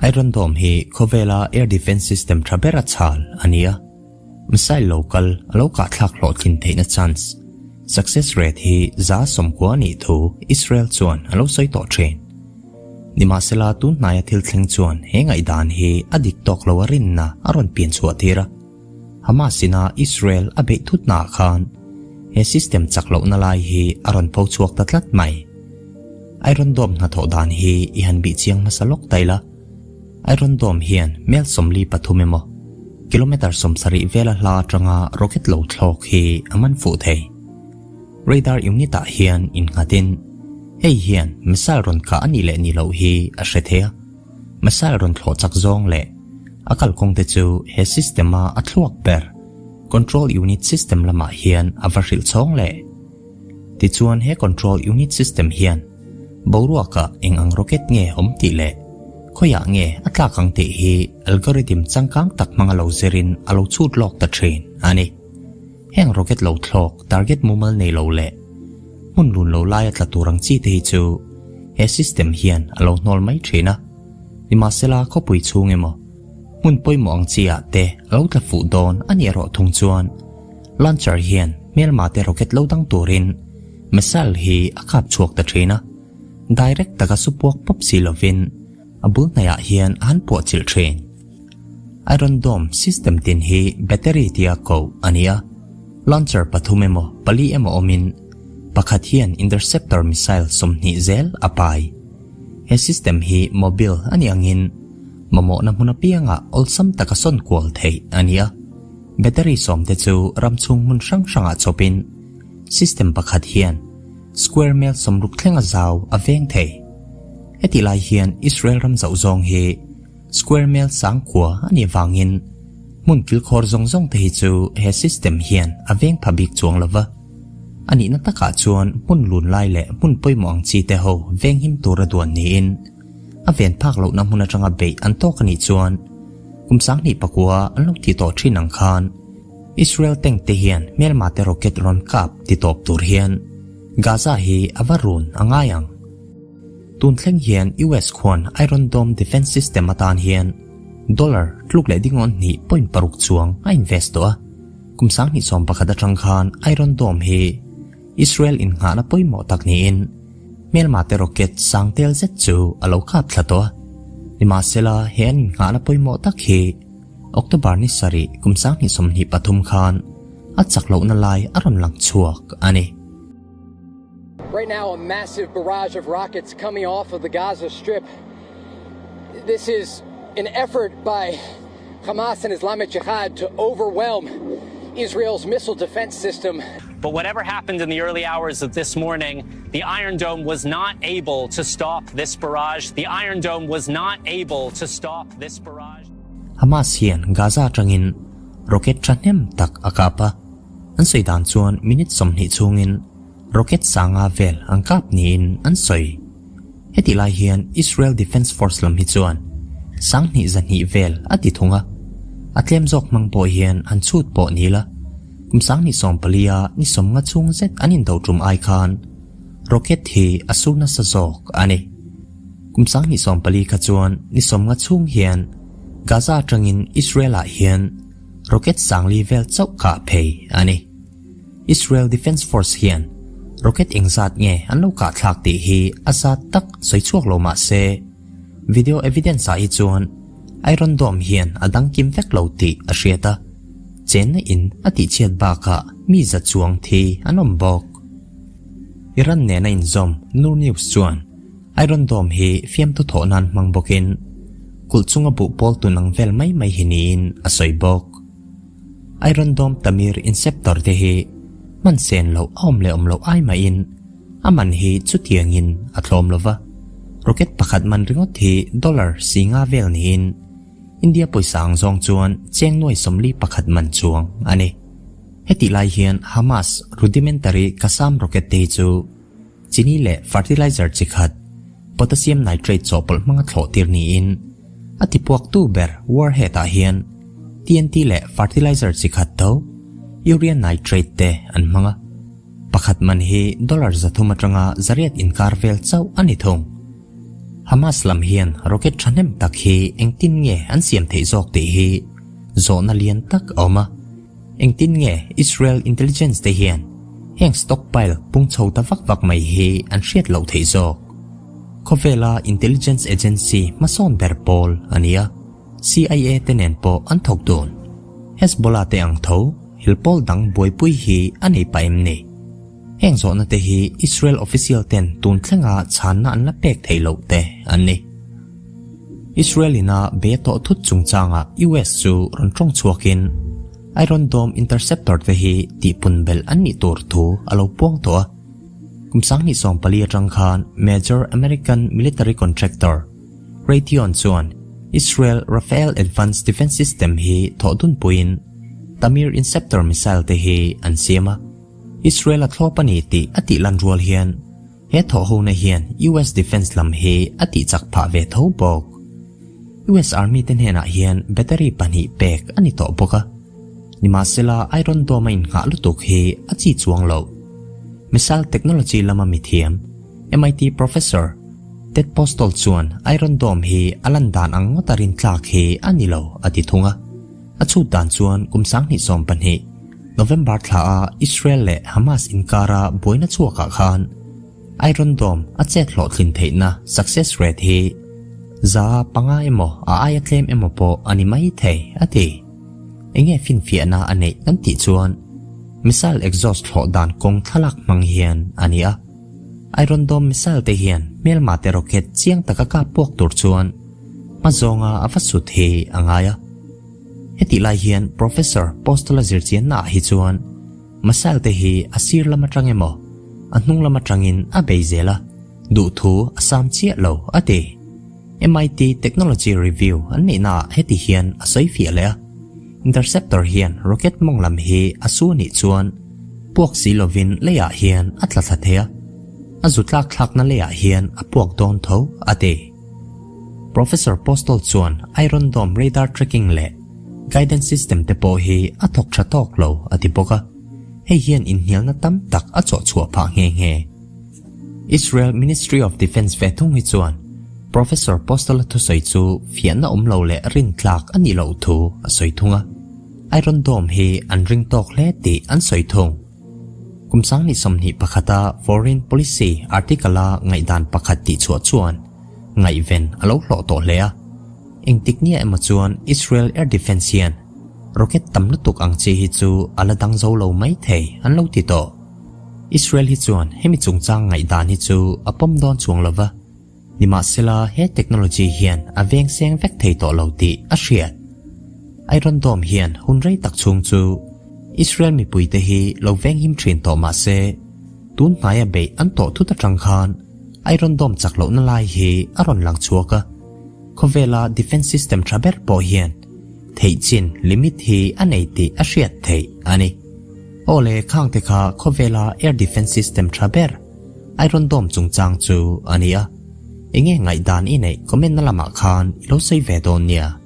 Iron Dome hi khawvela air defence system tha bera chhal a ni a, missile lo kal a lo kahthlak hlawhtlin theihna chance, success rate, hi 90% a nih thu Israel chuan a lo sawi tawh thin. Nimahsela tun hnaia thil thleng chuan he ngaihdan hi a dik tawk lo a rinna a rawn pian chhuah tir a. Hamas ina Israel a beih thutnaah khan he system chak lohna lai hi a rawn pho chhuak ta tlat mai. Iron Dome hnathawh dan hi i han bih chiang hmasa lawk ta ila. Iron Dome hian mel 43 emaw, kilometre 70 vela hla atanga rocket lo thlawk hi a man fuh thei. Radar unit ah hian innghatin hei hian missile rawn kah a nih leh nih loh hi a hre thei a. Missile rawn thlawh chak zawng leh a kalkawng te chu he system a a thluak ber Control Unit System lamah hian a va hrilh chhawng leh. Tichuan he Control Unit System hian boruakah eng ang rocket nge awm tih leh khawiah nge a tlak ang tih hi algorithm changkang tak hmanga lo zirin a lo chhut lawk ta thin a ni. Heng rocket lo thlawk target mumal nei lo leh hmun lun lo laia tla tur ang chi te hi chu he system hian a lo hnawl mai thin a. Nimahsela khawpui chhung emaw hmun pawimawh ang chi ah te a lo tla fuh dawn a nih erawh thung chuan launcher hian hmelma te rocket lo dang turin missile hi a kap chhuak ta thin a. Direct taka su puak pawp si lovin a bul hnaihah hian a han puah chilh thin. Iron Dome system tin hi battery tia koh a ni a, launcher pathum emaw pali emaw awmin pakhat hian interceptor missile 20 zel a pai. He system hi mobile a nih angin mamawhna hmun apiangah awlsam taka sawn kual theih a ni a, battery sawm te chu ram chhung hmun hrang hrangah chawpin system pakhat hian square mel 60 thlenga zau a veng thei. Heti lai hian Israel ram zauh zawng hi Square mel 9000 a nih vangin hmun kilkhawr zawng zawng te hi chu he system hian a veng pha bik chuang lo va. A nihna takah chuan hmun lun lai leh hmun pawimawh ang chi te ho veng him tura duan niin a ven phak lohna hmun atanga beih an tawk a nih chuan kum 2009 an lo ti tawh thin ang khan Israel tank te hian hmelma te rocket rawn kap ti tawp tur hian Gaza hi a va run a ngai ang. Tun thleng hian US khuan Iron Dome defence system atan hian dollar tluk leh dingawn hnih point paruk chuang a invest tawh a. Kum 2011 atang khan Iron Dome hi Israel innghahna pawimawh tak niin hmelma te rocket sang tel zet chu a lo kap thla tawh a. Nimahsela he an innghahna pawimawh tak hi October ni 7 kum 2023 khan a chak lohna lai a rawn lang chhuak a ni. Right now, a massive barrage of rockets coming off of the Gaza Strip. This is an effort by Hamas and Islamic Jihad to overwhelm Israel's missile defense system. But whatever happened in the early hours of this morning, the Iron Dome was not able to stop this barrage. The Iron Dome was not able to stop this barrage. Hamas hian Gaza atangin rocket thahnem tak a kap a, an sawi dan chuan minute 20 chhungin rocket sanga vel an kap niin an sawi. Heti lai hian Israel Defence Force lam hi chuan 1200 vel a ti thung a, a tlem zawk hmang pawh hian an chhut pawh ni la. Kum 2014 a ni 50 chhung zet an indo tum ai khan rocket hi a sur nasa zawk a ni. Kum 2014 kha chuan ni 50 chhung hian Gaza atangin Israel ah hian rocket 4000 vel chauh kah phei a ni. Israel Defence Force hian rocket engzat nge an lo kah thlak tih hi a zat tak sawi chhuak lo mah se video evidence ah hi chuan Iron Dome hian a dang kim vek lo tih a hriat a, chenna in a tih chhiat bakah mi za chuang thi an awm bawk. Iran nena inzawm Noor News chuan Iron Dome hi fiamthu thawh nan hmang bawkin kulh chunga buh pawl tun ang vel mai mai hi niin a sawi bawk. Iron Dome Tamir Inceptor te hi hman sen loh a awm leh awm loh ai mahin a man hi chutiangin a tlawm lova. Rocket pakhat man ringawt hi dollar 9 vel niin India pawisa ang zawng chuan cheng nuai 41 man chuang a ni. Heti lai hian Hamas rudimentary Qassam rocket te hi chu chini leh fertilizer chi khat potassium nitrate chawhpawlh hmanga thlawh tir niin a tipuak tu ber warhead ah hian TNT leh fertilizer chi khat tho urea nitrate te an hmanga. Pakhat man hi dollar 300 atanga 800 inkar vel chauh a ni thung. Hamas lam hian rocket thahnem tak hi engtin nge an siam theih zawk tih hi zawhna lian tak a awm a. Engtin nge Israel intelligence te hian heng stockpile pung chho ta vak vak mai hi an hriat loh theih zawk? Khawvela intelligence agency hmasawn ber pawl a ni a, CIA te nen pawh an thawk dun. Hezbollah te ang tho helpawl dang buaipui hi a nei pah em ni? Heng zawhna te hi Israel official ten tun thlenga chhanna an la pek theih loh te an ni. Israel ina be tawh thut chungchangah US chu rawn tawng chhuakin Iron Dome interceptor te hi tihpun belh an nih tur thu a lo puang tawh a. Kum 2014 atang khan major American military contractor Raytheon chuan Israel Rafael Advanced Defense System hi thawh dunpuiin Tamir Inceptor missile te hi an siam a. Israel a thlawp a ni tih a tih lan rual hian he thawhhona hian US defense lam hi a tih chak phah ve tho bawk. US Army te hnenah hian battery pahnih pek a ni tawh bawk a. Nimahsela Iron Dome a innghah lutuk hi a chi chuang lo. Missile technology lama mithiam, MIT Professor Ted Postol chuan Iron Dome hi a lan dan ang ngawta rintlak hi a ni lo a ti thung a. A chhut dan chuan kum 2020 November thla a Israel leh Hamas inkara buaina chhuakah khan Iron Dome a chet hlawhtlin theihna success rate hi 5% emaw a aia tlem emaw pawh a ni mai thei a ti. Enge finfiahna a neih kan tih chuan missile exhaust thlawh dan kawng thlalak hmang hian a ni a. Iron Dome missile te hian hmelma te rocket chiang taka kap puak tur chuan hma zawnga a va sut hi a ngai a. Hetih lai hian Professor Postol-a zirchianna ah hi chuan missile te hi a sir lam atang emaw a hnung lam atangin a bei zel a, duhthu a sam chiah lo a ti. MIT Technology Review an neihna ah heti hian a sawi fiah leh a, Interceptor hian rocket mawng lam hi a su a nih chuan puak si lovin leiah hian a tla thla thei a, a zu tlak thlakna leiah hian a puak dawn tho a ti. Professor Postol chuan Iron Dome radar tracking leh guidance system te pawh hi a thawk tha tawk lo a ti bawk a, hei hian inhnialna tam tak a chawh chhuah phah nghe nghe. Israel Ministry of Defence ve thung hi chuan Professor Postol-a thusawi chu fiahna awm lo leh rintlak a nih loh thu a sawi thung a, Iron Dome hi an ring tawk hle tih an sawi thung. Kum 2021-a Foreign Policy article-a ngaihdan pakhat tihchhuah chuan ngaihven a lo hlawh tawh hle a. Engtik nia emaw chuan Israel Air Defence hian rocket tam lutuk ang chi hi chu a la dang zo lo mai thei an lo ti tawh. Israel hi chuan hemi chungchang ngaihdan hi chu a pawm dawn chuang lo va, nimahsela he technology hian a veng seng vek thei tawh lo tih a hriat. Iron Dome hian hun rei tak chhung chu Israel mipuite hi lo venghim thin tawh mah se, tun hnaia beih an tawh thut atang khan Iron Dome chak lohna lai hi a rawn lang chhuak a, khawvela defence system tha ber pawh hian theih chin limit hi a nei tih a hriat theih a ni. Aw le khangte kha khawvela air defence system tha ber Iron Dome chungchang chu a ni a, enge ngaihdan i neih comment na lamah khan i lo sawi ve dawn nia.